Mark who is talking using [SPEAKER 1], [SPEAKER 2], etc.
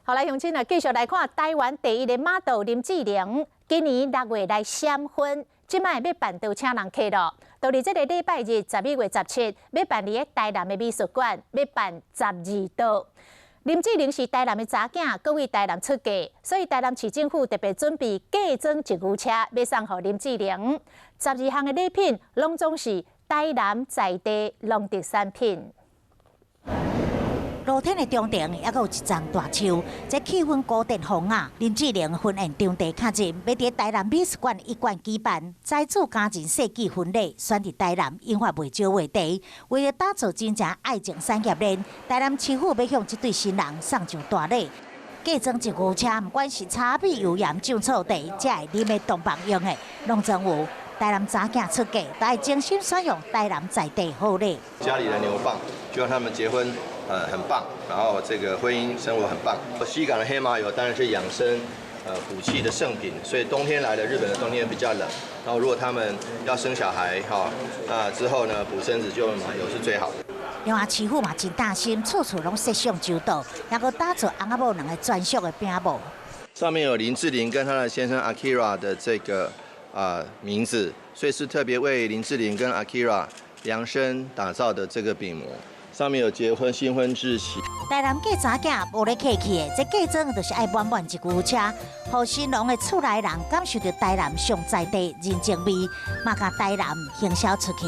[SPEAKER 1] 好來，鄉親啊，繼續來看台灣第一个 model 林志玲，今年6月來閃婚，這擺欲辦桌請人客囉。到佇這个禮拜日11月17，欲辦佇台南的美術館，欲辦12桌。林志玲是台南的查囝，閣為台南出嫁，所以台南市政府特別準備嫁妝一牛車，欲送予林志玲。12項的禮品，攏總是台南在地農特產品。
[SPEAKER 2] 露天的中庭猶閣有一叢大樹，這氣氛古典風雅。林志玲婚宴場地確認，欲佇台南美術館一館舉辦，財主家人世紀婚禮，選佇台南，引發袂少話題。為了打造真正愛情產業鏈，台南市府欲向這對新人送上大禮。嫁妝一牛車，毋管是柴米油鹽醬醋茶，這會啉的重磅用的，攏總有。台南查囝出嫁，都愛精心選用台南在地好禮。
[SPEAKER 3] 家裡的牛蒡，希望他們結婚，很棒，然後這個婚姻生活很棒。西港的黑麻油當然是養生，補氣的聖品，所以冬天來了，日本的冬天比較冷，然後如果他們要生小孩，哈，那之後呢，補身子就用麻油是最好的。
[SPEAKER 2] 另外，市府嘛真擔心，處處攏設想周到，猶閣打造翁仔某兩个專屬的餅模。
[SPEAKER 3] 上面有林志玲跟她的先生 Akira 的這個名字，所以是特別為林志玲跟 Akira 量身打造的這個餅模。上面有結婚新婚日期。
[SPEAKER 2] 台南嫁查囝無咧客氣的，這嫁妝就是愛滿滿一牛車，予新郎的厝內人感受著台南上在地人情味，嘛共台南行銷出去。